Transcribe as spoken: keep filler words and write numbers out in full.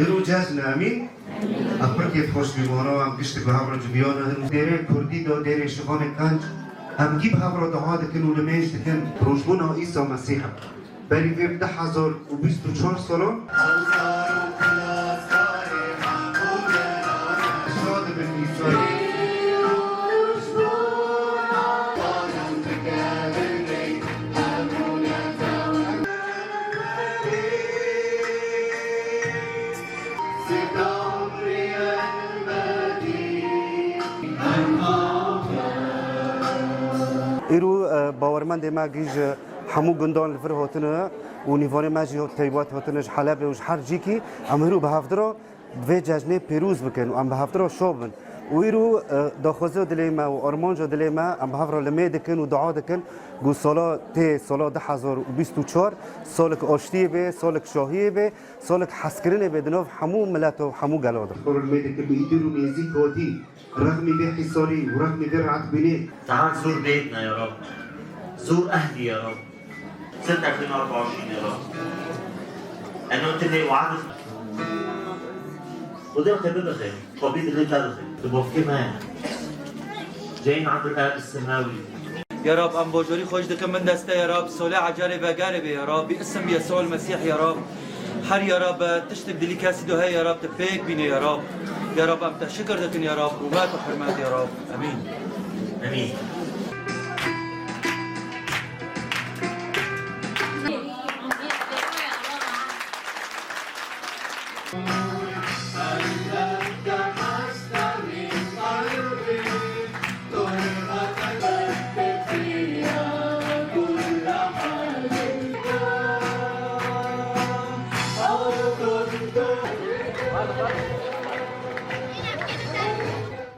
Îro cejn e, emîn? Em pir kêfxweş bî, mara em giştik bi hev re civiyane hin. Dêrê kurdî de, dêrê şivanê qenc. Em gî bi hev re dua dikin û nimêj dikin. Rojbûna Îsa Mesîh e. Berî vê bi du hezar û bîst û çar salan. Şad bin Îsayê. Îro, e, bawermendê me gî ji hemû gundan li vir hatine û nîvanê me jî taybet hatine ji Helebê û ji her cîkî. Em hîro bi hevdira vê cejnê pêroz bikin û em bi hevdira şa bin. Û îro, e, daxwaza dilê me û armanca dilê me, em bi hev re limê dikin û dua dikin ku sala tê, sala du hezar û bîst û çar, salek aştiyê bê, salek şahiyê bê, salek hezkirinê bê di nav hemû mileta û hemû gela de. Xwe limê dikin bi îdir û nêzîk hatî, rexmî vê hîsarî û rexmî vê rehetbûnê. Te her zor bêdne ya Rab. Zor ehlî ya Rab. Zintekî nar başî ya Rab. Eno tilê wad. Xwedê te bibixê. Xwedê dilê te bixê. Tu bofkê me ye. Ceyhîn Ebdulkadir Semawî. Ya Rab, em bajarî xweş dikin min deste ya Rab. Solê ecarê vegarê be ya Rab. Bi isim Yesû el Mesîh ya Rab. Her ya Rab, tiştek dilî kesî do heye ya Rab, tu pêk bîne ya Rab. Ya Rab, em te şikir dikin ya Rab. Rûmet û hurmet ya Rab. Emîn. Emîn.